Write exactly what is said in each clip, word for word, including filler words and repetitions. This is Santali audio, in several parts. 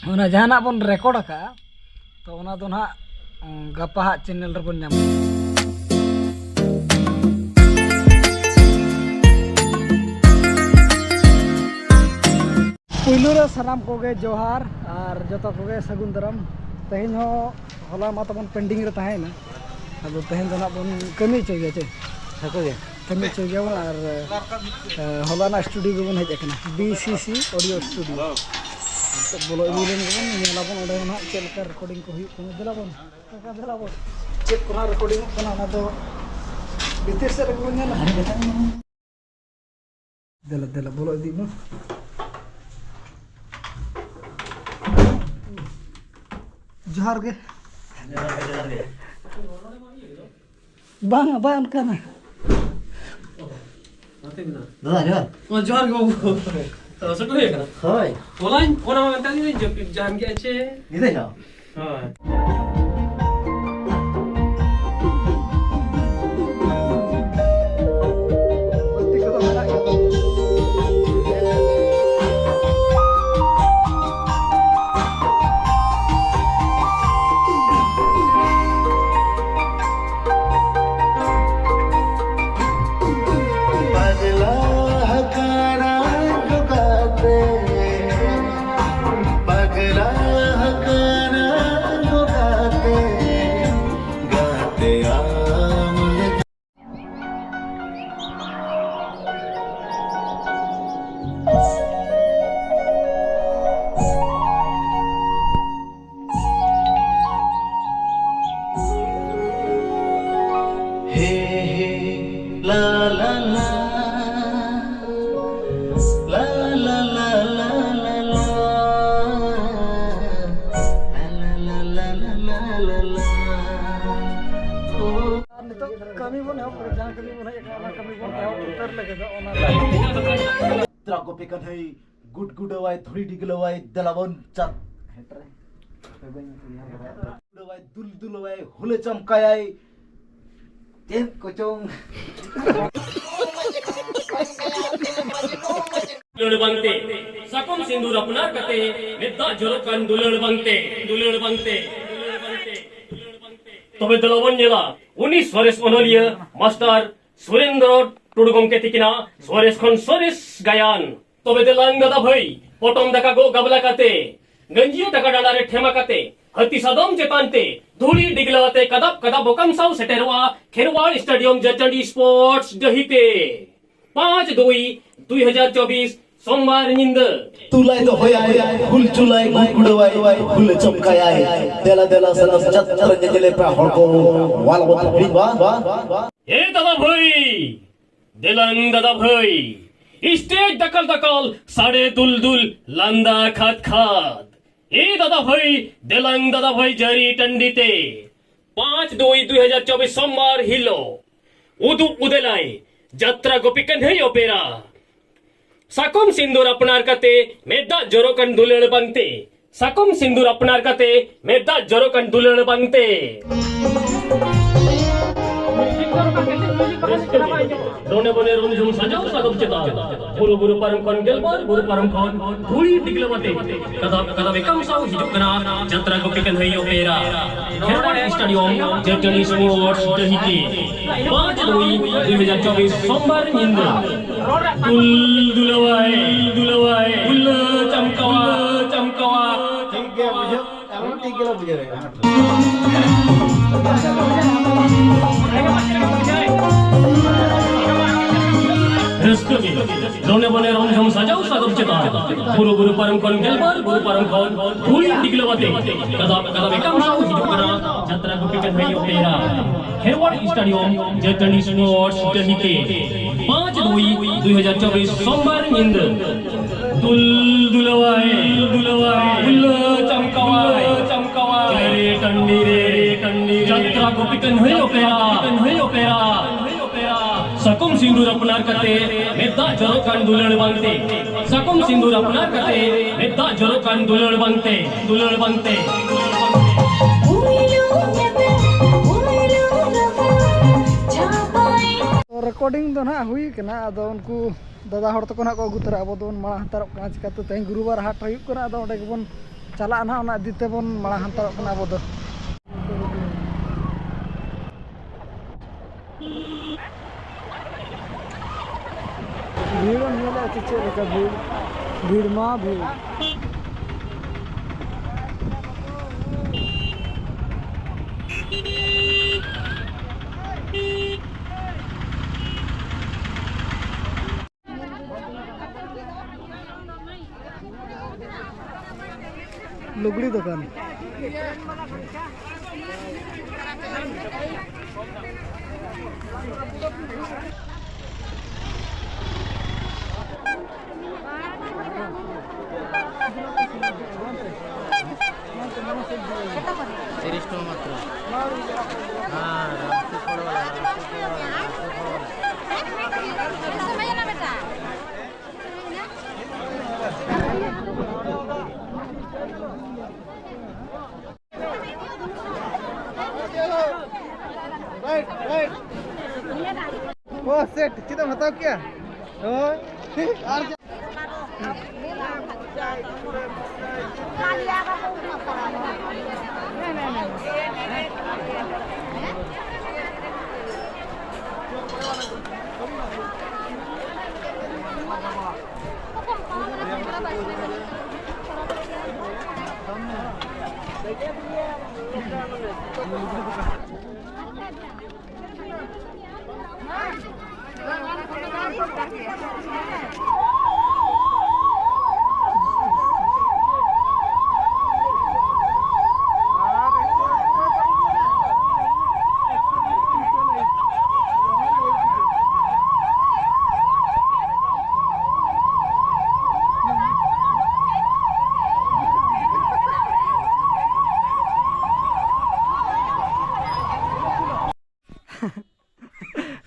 ᱚᱱᱟ ᱡᱟᱦᱟᱱᱟᱜ ᱵᱚᱱ ᱨᱮᱠᱚᱨᱰ ᱟᱠᱟᱫᱼᱟ, ᱛᱚ ᱚᱱᱟ ᱫᱚ ᱱᱟᱦᱟᱜ, ᱩᱸ, ᱜᱟᱯᱟ ᱦᱟᱸᱜ ᱪᱮᱱᱮᱞ ᱨᱮᱵᱚᱱ ᱧᱟᱢᱟ᱾ ᱯᱩᱭᱞᱩ ᱨᱮ ᱥᱟᱱᱟᱢ ᱠᱚᱜᱮ ᱡᱚᱦᱟᱨ ᱟᱨ ᱡᱚᱛᱚ ᱠᱚᱜᱮ ᱥᱟᱹᱜᱩᱱ ᱫᱟᱨᱟᱢ᱾ ᱛᱮᱦᱮᱧ ᱦᱚᱸ, ᱦᱚᱞᱟ ᱢᱟ ᱛᱟᱵᱚᱱ ᱯᱮᱱᱰᱤᱝ ᱨᱮ ᱛᱟᱦᱮᱸᱭᱮᱱᱟ, ᱟᱫᱚ ᱛᱮᱦᱮᱧ ᱫᱚ ᱱᱟᱜ ᱵᱚᱱ ᱠᱟᱹᱢᱤ ᱦᱚᱪᱚᱭ ᱜᱮᱭᱟ ᱪᱮ? ᱦᱮᱸ, ᱠᱟᱹᱢᱤ ᱦᱚᱪᱚᱭ ᱜᱮᱭᱟᱵᱚᱱ᱾ ᱟᱨ, ᱮ, ᱦᱚᱞᱟᱱᱟᱜ ᱥᱴᱩᱰᱤᱭᱳ ᱜᱮᱵᱚᱱ ᱦᱮᱡ ᱟᱠᱟᱱᱟ, ᱵᱤ ᱥᱤ ᱥᱤ ᱚᱰᱤᱭᱳ ᱥᱴᱩᱰᱤᱭᱳ᱾ ᱱᱤᱛᱚᱜ ᱵᱚᱞᱚ ᱤᱫᱤ ᱞᱮᱱ ᱜᱮᱵᱚᱱ, ᱧᱮᱞᱟᱵᱚᱱ ᱚᱸᱰᱮ ᱦᱚᱸ ᱱᱟᱜ ᱪᱮᱫ ᱞᱮᱠᱟ ᱨᱮᱠᱚᱨᱰᱤᱝ ᱠᱚ ᱦᱩᱭᱩᱜ ᱠᱟᱱᱟ᱾ ᱫᱮᱞᱟ ᱵᱚᱱ, ᱠᱟᱠᱟ, ᱫᱮᱞᱟ ᱵᱚᱱ, ᱪᱮᱫ ᱠᱚ ᱱᱟᱜ ᱨᱮᱠᱚᱨᱰᱤᱝᱚᱜ ᱠᱟᱱᱟ, ᱚᱱᱟ ᱫᱚ ᱵᱷᱤᱛᱤᱨ ᱥᱮᱫ ᱨᱮᱜᱮ ᱵᱚᱱ ᱧᱮᱞᱟ᱾ ᱫᱮᱞᱟ, ᱫᱮᱞᱟ, ᱵᱚᱞᱚ ᱤᱫᱤᱜ ᱢᱟ᱾ ᱡᱚᱦᱟᱨ ᱜᱮ᱾ ᱵᱟᱝ, ᱵᱟᱝ ᱚᱱᱠᱟᱱᱟ᱾ ᱫᱟᱫᱟ, ᱡᱚᱦᱟᱨ᱾ ᱚ, ᱡᱚᱦᱟᱨ ᱜᱮ ᱵᱟᱹᱵᱩ᱾ ᱛᱚ, ᱥᱮᱴᱮᱨ ᱦᱩᱭ ᱟᱠᱟᱱᱟ? ᱦᱳᱭ᱾ ᱦᱚᱞᱟᱧ ᱯᱷᱳᱱ ᱟᱢᱟ ᱢᱮᱱᱛᱮ ᱤᱧ ᱡᱟᱹᱯᱤᱫ ᱡᱟᱱ ᱠᱮᱫᱼᱟ ᱪᱮ? ᱧᱤᱫᱟᱹ ᱧᱚᱜ? ᱦᱳᱭ᱾ ᱯᱟᱜᱽᱞᱟ ᱟᱠᱟᱱᱟ ᱜᱚᱜᱟᱛᱮ, ᱯᱟᱜᱽᱞᱟ ᱟᱠᱟᱱᱟ ᱜᱚᱜᱟᱛᱮ, ᱜᱟᱛᱮ ᱟᱢ ᱞᱮᱠᱟ᱾ ᱦᱮ ᱦᱮ ᱞᱟ ᱞᱟ ᱞᱟ, ᱞᱟ ᱞᱟ ᱞᱟ ᱞᱟ ᱞᱟ ᱞᱟ, ᱞᱟ ᱞᱟ ᱞᱟ ᱞᱟ ᱞᱟ ᱞᱟ᱾ ᱟᱨ ᱱᱤᱛᱚᱜ ᱠᱟᱹᱢᱤ ᱵᱚᱱ ᱮᱦᱚᱵ ᱠᱮᱫᱟ, ᱡᱟᱦᱟᱸ ᱠᱟᱹᱢᱤ ᱵᱚᱱ ᱦᱮᱡ ᱟᱠᱟᱱᱟ, ᱚᱱᱟ ᱠᱟᱹᱢᱤ ᱵᱚᱱ ᱮᱦᱚᱵ ᱩᱛᱟᱹᱨ ᱞᱟᱹᱜᱤᱫ᱾ ᱚᱱᱟ ᱛᱨᱟ ᱜᱳᱯᱤ ᱠᱟᱱᱦᱟᱹᱭ, ᱜᱩᱰ ᱜᱩᱰᱟᱹᱣᱟᱭ, ᱫᱷᱩᱲᱤ ᱰᱤᱜᱞᱟᱹᱣᱟᱭ, ᱫᱮᱞᱟᱵᱚᱱ ᱪᱟᱸᱫ᱾ ᱜᱩᱰᱟᱹᱣᱟᱭ, ᱫᱩᱞ ᱫᱩᱞᱟᱹᱣᱟᱭ, ᱦᱩᱞᱟᱹ ᱪᱟᱢᱠᱟᱭᱟᱭ, ᱪᱮᱫ ᱠᱚᱪᱚᱝ᱾ ᱫᱩᱞᱟᱹᱲ ᱵᱟᱝᱛᱮ, ᱥᱟᱠᱚᱢ ᱥᱤᱸᱫᱩᱨ ᱟᱯᱱᱟᱨ ᱠᱟᱛᱮ, ᱢᱮᱫ ᱫᱟᱜ ᱡᱚᱨᱚᱜ ᱠᱟᱱ ᱫᱩᱞᱟᱹᱲ ᱵᱟᱝᱛᱮ, ᱫᱩᱞᱟᱹᱲ ᱵᱟᱝᱛᱮ, ᱫᱩᱞᱟᱹᱲ ᱵᱟᱝᱛᱮ᱾ ᱛᱚᱵᱮ ᱫᱮᱞᱟ ᱵᱚᱱ ᱧᱮᱞᱟ ᱩᱱᱤ ᱥᱚᱨᱮᱥ ᱚᱱᱚᱞᱤᱭᱟᱹ ᱢᱟᱥᱴᱟᱨ ᱥᱩᱨᱮᱱᱫᱨᱚ ᱴᱩᱰᱩ ᱜᱚᱢᱠᱮ ᱛᱤᱠᱤᱱᱟᱜ ᱥᱚᱨᱮᱥ ᱠᱷᱚᱱ ᱥᱚᱨᱮᱥ ᱜᱟᱭᱟᱱ᱾ ᱛᱚᱵᱮ ᱫᱮᱞᱟᱝ ᱫᱟᱫᱟ ᱵᱷᱟᱹᱭ, ᱯᱚᱴᱚᱢ ᱫᱟᱠᱟ ᱜᱚᱜ ᱜᱟᱵᱞᱟ ᱠᱟᱛᱮ, ᱜᱟᱹᱧᱡᱤᱭᱟᱹ ᱫᱟᱠᱟ ᱰᱟᱸᱰᱟ ᱨᱮ ᱴᱷᱮᱢᱟ ᱠᱟᱛᱮ, ᱦᱟᱹᱛᱤ ᱥᱟᱫᱚᱢ ᱪᱮᱛᱟᱱ ᱛᱮ ᱫᱷᱩᱲᱤ ᱰᱤᱜᱽᱞᱟᱹᱣ ᱟᱛᱮ ᱠᱟᱫᱟᱯ ᱠᱟᱫᱟᱯ ᱵᱚᱠᱟᱢ ᱥᱟᱶ ᱥᱮᱴᱮᱨᱚᱜᱼᱟ ᱠᱷᱮᱨᱣᱟᱲ ᱥᱴᱮᱰᱤᱭᱟᱢ ᱡᱟᱹᱨᱪᱟᱹᱰᱤ ᱥᱯᱳᱨᱴᱥ ᱰᱟᱹᱦᱤ ᱛᱮ᱾ ᱯᱟᱸᱪ ᱫᱩᱭ ᱫᱩᱭ ᱦᱟᱡᱟᱨ ᱪᱚᱵᱵᱤᱥ, ᱥᱳᱢᱵᱟᱨ ᱧᱤᱫᱟᱹ᱾ ᱛᱩᱞᱟᱭ ᱫᱚᱦᱚᱭᱟᱭ, ᱦᱩᱞ ᱪᱩᱞᱟᱭ, ᱦᱩᱞ ᱠᱩᱲᱟᱹᱣᱟᱭ, ᱦᱩᱞ ᱪᱚᱢᱠᱟᱭᱟᱭ᱾ ᱫᱮᱞᱟ ᱫᱮᱞᱟ ᱥᱟᱱᱟᱢ ᱡᱟᱛᱨᱟ ᱧᱮᱧᱮᱞᱮ ᱯᱮᱲᱟ ᱦᱚᱲ ᱠᱚ, ᱣᱟᱞ ᱵᱚᱛ ᱦᱤᱲᱤᱧ ᱵᱟ᱾ ᱮ ᱫᱟᱫᱟ ᱵᱷᱟᱹᱭ, ᱫᱮᱞᱟᱝ ᱫᱟᱫᱟ ᱵᱷᱟᱹᱭ, ᱥᱴᱮᱡ ᱫᱟᱠᱟᱞ ᱫᱟᱠᱟᱞ, ᱥᱟᱰᱮ ᱫᱩᱞ ᱫᱩᱞ, ᱞᱟᱸᱫᱟ ᱠᱷᱟᱫ ᱠᱷᱟᱫ᱾ ᱮ ᱫᱟᱫᱟ ᱵᱷᱟᱹᱭ, ᱫᱮᱞᱟᱝ ᱫᱟᱫᱟ ᱵᱷᱟᱹᱭ, ᱡᱟᱹᱨᱤ ᱴᱟᱺᱰᱤ ᱛᱮ᱾ ᱯᱟᱸᱪ ᱫᱩᱭ ᱫᱩᱭ ᱦᱟᱡᱟᱨ ᱪᱚᱵᱵᱤᱥ ᱥᱳᱢᱵᱟᱨ ᱦᱤᱞᱳᱜ ᱩᱫᱩᱜ ᱩᱫᱮᱞᱟᱭ ᱡᱟᱛᱨᱟ ᱜᱳᱯᱤ ᱠᱟᱹᱱᱦᱟᱹᱭ ᱚᱯᱮᱨᱟ᱾ ᱥᱟᱠᱚᱢ ᱥᱤᱸᱫᱩᱨ ᱟᱯᱱᱟᱨ ᱠᱟᱛᱮ, ᱢᱮᱫ ᱫᱟᱜ ᱡᱚᱨᱚᱜ ᱠᱟᱱ ᱫᱩᱞᱟᱹᱲ ᱵᱟᱝᱛᱮ᱾ ᱥᱟᱠᱚᱢ ᱥᱤᱸᱫᱩᱨ ᱟᱯᱱᱟᱨ ᱠᱟᱛᱮ, ᱢᱮᱫ ᱫᱟᱜ ᱡᱚᱨᱚᱜ ᱠᱟᱱ ᱫᱩᱞᱟᱹᱲ ᱵᱟᱝᱛᱮ᱾ ᱨᱟᱹᱥᱠᱟᱹ ᱜᱮ᱾ ᱰᱚᱱᱮ ᱵᱚᱱᱮ ᱨᱩᱢ ᱡᱷᱩᱢ ᱥᱟᱡᱟᱣ ᱥᱟᱫᱚᱢ ᱪᱮᱛᱟᱱ᱾ ᱵᱩᱨᱩ ᱵᱩᱨᱩ ᱯᱟᱨᱚᱢ ᱠᱷᱚᱱ ᱜᱮᱞᱵᱟᱨ ᱵᱩᱨᱩ ᱯᱟᱨᱚᱢ ᱠᱷᱚᱱ ᱫᱷᱩᱲᱤ ᱰᱤᱜᱽᱞᱟᱹᱣ ᱟᱛᱮ ᱠᱟᱫᱟᱯ ᱠᱟᱫᱟᱯ ᱮᱠᱟᱢ ᱥᱟᱶ ᱦᱤᱡᱩᱜ ᱠᱟᱱᱟ ᱡᱟᱛᱨᱟ ᱜᱳᱯᱤ ᱠᱟᱹᱱᱦᱟᱹᱭ ᱚᱯᱮᱨᱟ᱾ ᱠᱷᱮᱨᱣᱟᱲ ᱥᱴᱮᱰᱤᱭᱟᱢ ᱡᱟᱹᱨᱪᱟᱹᱰᱤ ᱥᱯᱳᱨᱴᱥ ᱰᱟᱹᱦᱤ ᱛᱮ᱾ ᱯᱟᱸᱪ ᱫᱩᱭ ᱫᱩᱭ ᱦᱟᱡᱟᱨ ᱪᱚᱵᱵᱤᱥ ᱥᱳᱢᱵᱟᱨ ᱧᱤᱫᱟᱹ᱾ ᱫᱩᱞ ᱫᱩᱞᱟᱹᱣᱟᱭ, ᱫᱩᱞᱟᱹᱣᱟᱭ, ᱫᱩᱞᱟᱹ ᱪᱟᱢᱠᱟᱣᱟ, ᱪᱟᱢᱠᱟᱣᱟ᱾ ᱴᱷᱤᱠ ᱜᱮᱭᱟ, ᱵᱩᱡᱷᱟᱹᱣ᱾ ᱟᱨᱦᱚᱸ ᱴᱷᱤᱠ ᱜᱮᱞᱮ ᱵᱩᱡᱷᱟᱹᱣᱮᱫᱼᱟ᱾ ᱨᱟᱹᱥᱠᱟᱹ ᱜᱮ᱾ ᱞᱚᱱᱮ ᱵᱚᱱᱮ ᱨᱚᱢ ᱡᱷᱚᱢ ᱥᱟᱡᱟᱣ ᱥᱟᱫᱚᱢ ᱪᱮᱛᱟᱱ᱾ ᱵᱩᱨᱩ ᱵᱩᱨᱩ ᱯᱟᱨᱚᱢ ᱠᱷᱚᱱ ᱜᱮᱞᱵᱟᱨ ᱵᱩᱨᱩ ᱯᱟᱨᱚᱢ ᱠᱷᱚᱱ ᱫᱷᱩᱲᱤ ᱰᱤᱜᱽᱞᱟᱹᱣ ᱟᱛᱮ᱾ ᱠᱟᱫᱟᱯ ᱠᱟᱫᱟᱯ ᱮᱠᱟᱢ ᱥᱟᱶ ᱦᱤᱡᱩᱜ ᱠᱟᱱᱟ ᱡᱟᱛᱨᱟ ᱜᱳᱯᱤ ᱠᱟᱹᱱᱦᱟᱹᱭ ᱚᱯᱮᱨᱟ᱾ ᱠᱷᱮᱨᱣᱟᱲ ᱥᱴᱮᱰᱤᱭᱟᱢ ᱡᱟᱹᱨᱪᱟᱹᱰᱤ ᱥᱯᱳᱨᱴᱥ ᱰᱟᱹᱦᱤ ᱛᱮ᱾ ᱯᱟᱸᱪ ᱫᱩᱭ ᱫᱩᱭ ᱦᱟᱡᱟᱨ ᱪᱚᱵᱵᱤᱥ ᱥᱳᱢᱵᱟᱨ ᱧᱤᱫᱟᱹ᱾ ᱫᱩᱞ ᱫᱩᱞᱟᱹᱣᱟᱭ, ᱫᱩᱞᱟᱹᱣᱟᱭ, ᱫᱩᱞᱟᱹ ᱪᱟᱢᱠᱟᱣᱟᱭ, ᱪᱟᱢᱠᱟᱣᱟᱭ᱾ ᱪᱟᱹᱨᱤ ᱴᱟᱺᱰᱤ ᱨᱮ, ᱴᱟᱺᱰᱤ ᱨᱮ᱾ ᱡᱟᱛᱨᱟ ᱜᱳᱯᱤ ᱠᱟᱹᱱᱦᱟᱹᱭ ᱚᱯᱮᱨᱟ, ᱠᱟᱹᱱᱦᱟᱹᱭ ᱚᱯᱮᱨᱟ, ᱠᱟᱹᱱᱦᱟᱹᱭ ᱚᱯᱮᱨᱟ᱾ ᱥᱟᱠᱚᱢ ᱥᱤᱸᱫᱩᱨ ᱟᱯᱱᱟᱨ ᱠᱟᱛᱮ, ᱢᱮᱫ ᱫᱟᱜ ᱡᱚᱨᱚᱜ ᱠᱟᱱ ᱫᱩᱞᱟᱹᱲ ᱵᱟᱝᱛᱮ᱾ ᱥᱟᱠᱚᱢ ᱥᱤᱸᱫᱩᱨ ᱟᱯᱱᱟᱨ ᱠᱟᱛᱮ, ᱢᱮᱫ ᱫᱟᱜ ᱡᱚᱨᱚᱜ ᱠᱟᱱ ᱫᱩᱞᱟᱹᱲ ᱵᱟᱝᱛᱮ, ᱫᱩᱞᱟᱹᱲ ᱵᱟᱝᱛᱮ᱾ ᱯᱩᱭᱞᱩ ᱧᱮᱯᱮᱞ, ᱯᱩᱭᱞᱩ ᱨᱚᱯᱚᱲ, ᱪᱷᱟᱯᱟᱭ᱾ ᱯᱚᱨ ᱨᱮᱠᱚᱨᱰᱤᱝ ᱫᱚ ᱱᱟᱦᱟᱜ ᱦᱩᱭ ᱠᱟᱱᱟ, ᱟᱫᱚ ᱩᱱᱠᱩ ᱫᱟᱫᱟ ᱦᱚᱲ ᱛᱟᱠᱚ ᱱᱟᱦᱟᱜ ᱠᱚ ᱟᱹᱜᱩ ᱛᱚᱨᱟ, ᱟᱵᱚ ᱫᱚᱵᱚᱱ ᱢᱟᱲᱟᱝ ᱦᱟᱛᱟᱲᱚᱜ ᱠᱟᱱᱟ᱾ ᱪᱤᱠᱟᱹᱛᱮ ᱛᱮᱦᱮᱧ ᱜᱩᱨᱩᱵᱟᱨ ᱦᱟᱴ ᱦᱩᱭᱩᱜ ᱠᱟᱱᱟ, ᱟᱫᱚ ᱚᱸᱰᱮ ᱜᱮᱵᱚᱱ ᱪᱟᱞᱟᱜᱼᱟ ᱱᱟᱦᱟᱜ, ᱚᱱᱟ ᱤᱫᱤ ᱛᱮᱵᱚᱱ ᱢᱟᱲᱟᱝ ᱦᱟᱛᱟᱲᱚᱜ ᱠᱟᱱᱟ ᱟᱵᱚ ᱫᱚ᱾ ᱵᱷᱤᱲ ᱮᱢ ᱧᱮᱞᱮᱫᱼᱟ ᱪᱮ ᱪᱮᱫ ᱞᱮᱠᱟ ᱵᱷᱤᱲ? ᱵᱷᱤᱲ ᱢᱟ ᱵᱷᱤᱲ᱾ ᱞᱩᱜᱽᱲᱤ ᱫᱚᱠᱟᱱ᱾ ᱛᱤᱨᱤᱥ ᱴᱟᱠᱟ ᱢᱟᱛᱨᱚ᱾ ᱦᱮᱸ, ᱨᱟᱢᱥᱩ ᱯᱷᱚᱞ ᱵᱟᱞᱟ, ᱨᱟᱢᱥᱩ ᱯᱷᱚᱞ ᱵᱟᱞᱟ, ᱨᱟᱢᱥᱩ ᱯᱷᱚᱞ ᱵᱟᱞᱟ᱾ ᱚ, ᱥᱮᱴ, ᱪᱮᱫ ᱮᱢ ᱦᱟᱛᱟᱣ ᱠᱮᱭᱟ? ᱦᱳᱭ᱾ ᱟᱨ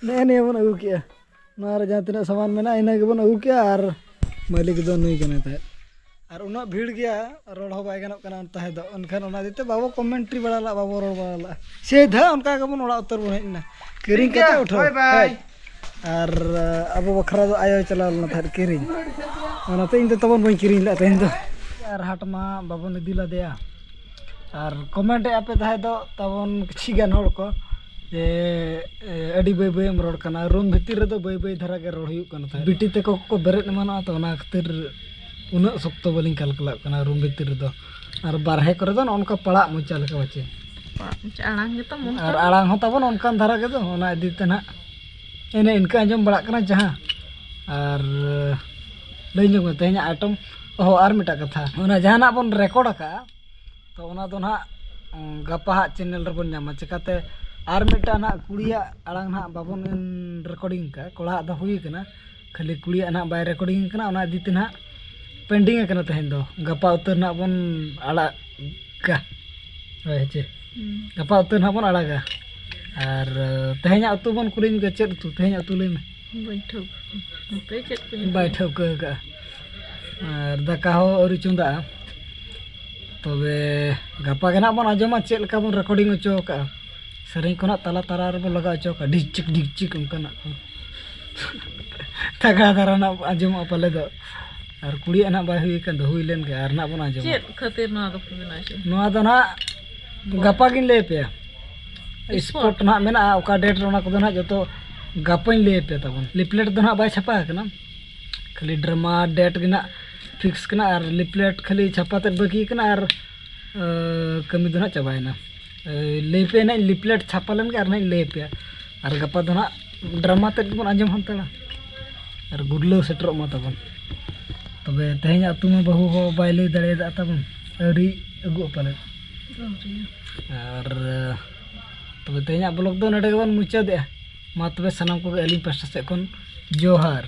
ᱱᱮᱜᱼᱮ ᱱᱤᱭᱟᱹ ᱵᱚᱱ ᱟᱹᱜᱩ ᱠᱮᱜᱼᱟ᱾ ᱱᱚᱣᱟ ᱨᱮ ᱡᱟᱦᱟᱸ ᱛᱤᱱᱟᱹᱜ ᱥᱟᱢᱟᱱ ᱢᱮᱱᱟᱜᱼᱟ, ᱤᱱᱟᱹ ᱜᱮᱵᱚᱱ ᱟᱹᱜᱩ ᱠᱮᱜᱼᱟ᱾ ᱟᱨ ᱢᱟᱹᱞᱤᱠ ᱫᱚ ᱱᱩᱭ ᱠᱟᱱᱟᱭ ᱛᱟᱦᱮᱸᱫ᱾ ᱟᱨ ᱩᱱᱟᱹᱜ ᱵᱷᱤᱲ ᱜᱮᱭᱟ, ᱨᱚᱲ ᱦᱚᱸ ᱵᱟᱭ ᱜᱟᱱᱚᱜ ᱠᱟᱱᱟ ᱛᱟᱦᱮᱸ ᱫᱚ᱾ ᱮᱱᱠᱷᱟᱱ ᱚᱱᱟ ᱤᱫᱤ ᱛᱮ ᱵᱟᱵᱚ ᱠᱚᱢᱮᱱᱴᱨᱤ ᱵᱟᱲᱟ ᱞᱟᱜᱼᱟ, ᱵᱟᱵᱚ ᱨᱚᱲ ᱵᱟᱲᱟ ᱞᱟᱜᱼᱟ᱾ ᱥᱤᱫᱷᱟᱹ ᱚᱱᱠᱟ ᱜᱮᱵᱚᱱ ᱚᱲᱟᱜ ᱩᱛᱟᱹᱨ ᱵᱚᱱ ᱦᱮᱡ ᱮᱱᱟ᱾ ᱠᱤᱨᱤᱧ ᱴᱷᱤᱠ ᱜᱮᱭᱟ, ᱠᱟᱛᱮ ᱩᱴᱷᱟᱹᱣ᱾ ᱵᱟᱭ ᱵᱟᱭ᱾ ᱦᱮᱡ᱾ ᱟᱨ ᱟᱵᱚ ᱵᱟᱠᱷᱨᱟ ᱫᱚ ᱟᱭᱳᱭ ᱪᱟᱞᱟᱣ ᱞᱮᱱᱟ ᱛᱟᱦᱮᱸᱫ ᱠᱤᱨᱤᱧ᱾ ᱚᱱᱟᱛᱮ ᱤᱧ ᱫᱚ ᱛᱟᱵᱚᱱ ᱵᱟᱹᱧ ᱠᱤᱨᱤᱧ ᱞᱮᱫ ᱛᱮᱦᱮᱧ ᱫᱚ᱾ ᱟᱨ ᱦᱟᱴ ᱢᱟ ᱵᱟᱵᱚᱱ ᱤᱫᱤ ᱞᱮᱫᱮᱭᱟ᱾ ᱟᱨ ᱠᱚᱢᱮᱱᱴ ᱮᱫ ᱟᱯᱮ ᱛᱟᱦᱮᱸᱫ ᱫᱚ ᱛᱟᱵᱚᱱ ᱠᱤᱪᱷᱤ ᱜᱟᱱ ᱦᱚᱲ ᱠᱚ ᱡᱮ, ᱮ, ᱟᱹᱰᱤ ᱵᱟᱹᱭ ᱵᱟᱹᱭ ᱮᱢ ᱨᱚᱲ ᱠᱟᱱᱟ᱾ ᱨᱩᱢ ᱵᱷᱤᱛᱤᱨ ᱨᱮᱫᱚ ᱵᱟᱹᱭ ᱵᱟᱹᱭ ᱫᱷᱟᱨᱟ ᱜᱮ ᱨᱚᱲ ᱦᱩᱭᱩᱜ ᱠᱟᱱᱟ ᱛᱟᱦᱮᱸᱫ᱾ ᱵᱤᱴᱤ ᱛᱟᱠᱚ ᱠᱚ ᱵᱮᱨᱮᱫ ᱮᱢᱟᱱᱚᱜᱼᱟ, ᱛᱚ ᱚᱱᱟ ᱠᱷᱟᱹᱛᱤᱨ ᱩᱱᱟᱹᱜ ᱥᱚᱠᱛᱚ ᱵᱟᱹᱞᱤᱧ ᱠᱟᱞᱠᱟᱞᱟᱜ ᱠᱟᱱᱟ ᱨᱩᱢ ᱵᱷᱤᱛᱤᱨ ᱨᱮᱫᱚ᱾ ᱟᱨ ᱵᱟᱨᱦᱮ ᱠᱚᱨᱮ ᱫᱚ ᱱᱚᱜᱼᱚ ᱱᱚᱝᱠᱟ ᱯᱟᱲᱟᱜ ᱢᱚᱪᱟ ᱞᱮᱠᱟ ᱵᱟᱪᱮ᱾ ᱟᱲᱟᱝ ᱜᱮᱛᱚ ᱢᱚᱱ ᱟᱨ ᱛᱟᱵᱚᱱ᱾ ᱟᱲᱟᱝ ᱦᱚᱸ ᱛᱟᱵᱚᱱ ᱚᱱᱠᱟᱱ ᱫᱷᱟᱨᱟ ᱜᱮᱫᱚ, ᱚᱱᱟ ᱤᱫᱤ ᱛᱮ ᱱᱟᱦᱟᱜ ᱮᱱᱮ ᱤᱱᱠᱟᱹ ᱟᱸᱡᱚᱢ ᱵᱟᱲᱟᱜ ᱠᱟᱱᱟ ᱡᱟᱦᱟᱸ᱾ ᱟᱨ ᱞᱟᱹᱭ ᱧᱚᱜ ᱢᱮ ᱛᱮᱦᱮᱧᱟᱜ ᱟᱭᱴᱮᱢ᱾ ᱚᱦᱚ, ᱟᱨ ᱢᱤᱫᱴᱟᱝ ᱠᱟᱛᱷᱟ, ᱚᱱᱟ ᱡᱟᱦᱟᱱᱟᱜ ᱵᱚᱱ ᱨᱮᱠᱚᱨᱰ ᱟᱠᱟᱫᱼᱟ, ᱛᱚ ᱚᱱᱟ ᱫᱚ ᱱᱟᱦᱟᱜ, ᱩᱸ, ᱜᱟᱯᱟ ᱦᱟᱸᱜ ᱪᱮᱱᱮᱞ ᱨᱮᱵᱚᱱ ᱧᱟᱢᱟ᱾ ᱪᱤᱠᱟᱹᱛᱮ ᱟᱨ ᱢᱤᱫᱴᱟᱝ ᱱᱟᱦᱟᱜ ᱠᱩᱲᱤᱭᱟᱜ ᱟᱲᱟᱝ ᱱᱟᱦᱟᱜ ᱵᱟᱵᱚᱱ ᱨᱮᱠᱚᱨᱰᱤᱝ ᱟᱠᱟᱫᱼᱟ, ᱠᱚᱲᱟᱣᱟᱜ ᱫᱚ ᱦᱩᱭ ᱟᱠᱟᱱᱟ, ᱠᱷᱟᱹᱞᱤ ᱠᱩᱲᱤᱭᱟᱜ ᱱᱟᱦᱟᱜ ᱵᱟᱭ ᱨᱮᱠᱚᱨᱰᱤᱝ ᱟᱠᱟᱱᱟ᱾ ᱚᱱᱟ ᱤᱫᱤ ᱛᱮ ᱱᱟᱦᱟᱜ ᱯᱮᱱᱰᱤᱝ ᱟᱠᱟᱱᱟ ᱛᱮᱦᱮᱧ ᱫᱚ, ᱜᱟᱯᱟ ᱩᱛᱟᱹᱨ ᱱᱟᱦᱟᱜ ᱵᱚᱱ ᱟᱲᱟᱜᱟ᱾ ᱦᱳᱭ, ᱦᱮᱸ ᱪᱮ? ᱦᱩᱸ᱾ ᱜᱟᱯᱟ ᱩᱛᱟᱹᱨ ᱱᱟᱦᱟᱜ ᱵᱚᱱ ᱟᱲᱟᱜᱟ᱾ ᱟᱨ, ᱛᱮᱦᱮᱧᱟᱜ ᱩᱛᱩ ᱵᱚᱱ ᱠᱩᱞᱤ ᱧᱚᱜᱟ, ᱪᱮᱫ ᱩᱛᱩ? ᱛᱮᱦᱮᱧᱟᱜ ᱩᱛᱩ ᱞᱟᱹᱭ ᱢᱮ᱾ ᱵᱟᱹᱧ ᱴᱷᱟᱹᱣᱠᱟᱹ᱾ ᱦᱟᱯᱮ ᱪᱮᱫ ᱠᱚ ᱵᱟᱭ ᱴᱷᱟᱹᱣᱠᱟᱹ ᱟᱠᱟᱫᱼᱟ᱾ ᱟᱨ ᱫᱟᱠᱟ ᱦᱚᱸ ᱟᱹᱣᱨᱤ ᱪᱚᱸᱫᱟᱜᱼᱟ᱾ ᱛᱚᱵᱮ ᱜᱟᱯᱟ ᱜᱮ ᱱᱟᱦᱟᱜ ᱵᱚᱱ ᱟᱸᱡᱚᱢᱟ ᱪᱮᱫ ᱞᱮᱠᱟ ᱵᱚᱱ ᱨᱮᱠᱚᱨᱰᱤᱝ ᱦᱚᱪᱚ ᱟᱠᱟᱫᱼᱟ᱾ ᱥᱮᱨᱮᱧ ᱠᱚ ᱱᱟᱦᱟᱜ ᱛᱟᱞᱟ ᱛᱟᱞᱟ ᱨᱮᱵᱚᱱ ᱞᱟᱜᱟᱣ ᱦᱚᱪᱚ ᱟᱠᱟᱫᱼᱟ, ᱰᱷᱤᱠ ᱪᱤᱠ ᱰᱷᱤᱠ ᱪᱤᱠ ᱚᱱᱠᱟᱱᱟᱜ ᱠᱚ᱾ ᱛᱟᱜᱲᱟ ᱫᱷᱟᱨᱟ ᱱᱟᱦᱟᱜ ᱟᱸᱡᱚᱢᱚᱜᱼᱟ ᱯᱟᱞᱮ ᱫᱚ᱾ ᱟᱨ ᱠᱩᱲᱤᱭᱟᱜ ᱱᱟᱦᱟᱜ ᱵᱟᱭ ᱦᱩᱭ ᱟᱠᱟᱱ ᱫᱚ, ᱦᱩᱭ ᱞᱮᱱ ᱜᱮ ᱟᱨ ᱱᱟᱦᱟᱜ ᱵᱚᱱ ᱟᱸᱡᱚᱢᱟ᱾ ᱪᱮᱫ ᱠᱷᱟᱹᱛᱤᱨ ᱱᱚᱣᱟ ᱫᱚᱠᱚ ᱵᱮᱱᱟᱣ ᱦᱚᱪᱚᱭᱟ? ᱱᱚᱣᱟ ᱫᱚ ᱱᱟᱦᱟᱜ ᱜᱟᱯᱟ ᱜᱤᱧ ᱞᱟᱹᱭ ᱟᱯᱮᱭᱟ᱾ ᱥᱯᱚᱴ ᱱᱟᱦᱟᱜ ᱢᱮᱱᱟᱜᱼᱟ, ᱚᱠᱟ ᱰᱮᱴ ᱨᱮ, ᱚᱱᱟ ᱠᱚᱫᱚ ᱱᱟᱦᱟᱜ ᱡᱚᱛᱚ ᱜᱟᱯᱟᱧ ᱞᱟᱹᱭ ᱟᱯᱮᱭᱟ ᱛᱟᱵᱚᱱ᱾ ᱞᱤᱯᱞᱮᱴ ᱫᱚ ᱱᱟᱦᱟᱜ ᱵᱟᱭ ᱪᱷᱟᱯᱟ ᱟᱠᱟᱱᱟ, ᱠᱷᱟᱹᱞᱤ ᱰᱨᱟᱢᱟ ᱰᱮᱴ ᱜᱮ ᱱᱟᱦᱟᱜ ᱯᱷᱤᱠᱥ ᱠᱟᱱᱟ ᱟᱨ ᱞᱤᱯᱞᱮᱴ ᱠᱷᱟᱹᱞᱤ ᱪᱷᱟᱯᱟ ᱛᱮᱫ ᱵᱟᱹᱠᱤ ᱠᱟᱱᱟ ᱟᱨ, ᱟᱹ, ᱠᱟᱹᱢᱤ ᱫᱚ ᱱᱟᱦᱟᱜ ᱪᱟᱵᱟᱭᱮᱱᱟ᱾ ᱟᱹ, ᱞᱟᱹᱭ ᱯᱮ ᱱᱟᱦᱟᱜ, ᱞᱤᱯᱞᱮᱴ ᱪᱷᱟᱯᱟ ᱞᱮᱱ ᱜᱮ ᱟᱨ ᱱᱟᱦᱟᱜ ᱤᱧ ᱞᱟᱹᱭ ᱟᱯᱮᱭᱟ᱾ ᱟᱨ ᱜᱟᱯᱟ ᱫᱚ ᱱᱟᱦᱟᱜ ᱰᱨᱟᱢᱟ ᱛᱮᱫ ᱜᱮᱵᱚᱱ ᱟᱸᱡᱚᱢ ᱦᱟᱛᱟᱲᱟ ᱟᱨ ᱜᱩᱨᱞᱟᱹᱣ ᱥᱮᱴᱮᱨᱚᱜ ᱢᱟ ᱛᱟᱵᱚᱱ᱾ ᱛᱚᱵᱮ ᱛᱮᱦᱮᱧᱟᱜ ᱩᱛᱩ ᱢᱟ ᱵᱟᱹᱦᱩ ᱦᱚᱸ ᱵᱟᱭ ᱞᱟᱹᱭ ᱫᱟᱲᱮᱭᱟᱫᱟ ᱛᱟᱵᱚᱱ, ᱟᱹᱣᱨᱤ ᱟᱹᱜᱩᱜᱼᱟ ᱯᱟᱞᱮᱫ᱾ ᱟᱹᱣᱨᱤ᱾ ᱟᱨ ᱛᱚᱵᱮ ᱛᱮᱦᱮᱧᱟᱜ ᱵᱞᱚᱜ ᱫᱚ ᱱᱚᱰᱮ ᱜᱮᱵᱚᱱ ᱢᱩᱪᱟᱹᱫᱮᱜᱼᱟ᱾ ᱢᱟ ᱛᱚᱵᱮ ᱥᱟᱱᱟᱢ ᱠᱚᱜᱮ ᱟᱹᱞᱤᱧ ᱯᱟᱥᱴᱟ ᱥᱮᱫ ᱠᱷᱚᱱ ᱡᱚᱦᱟᱨ᱾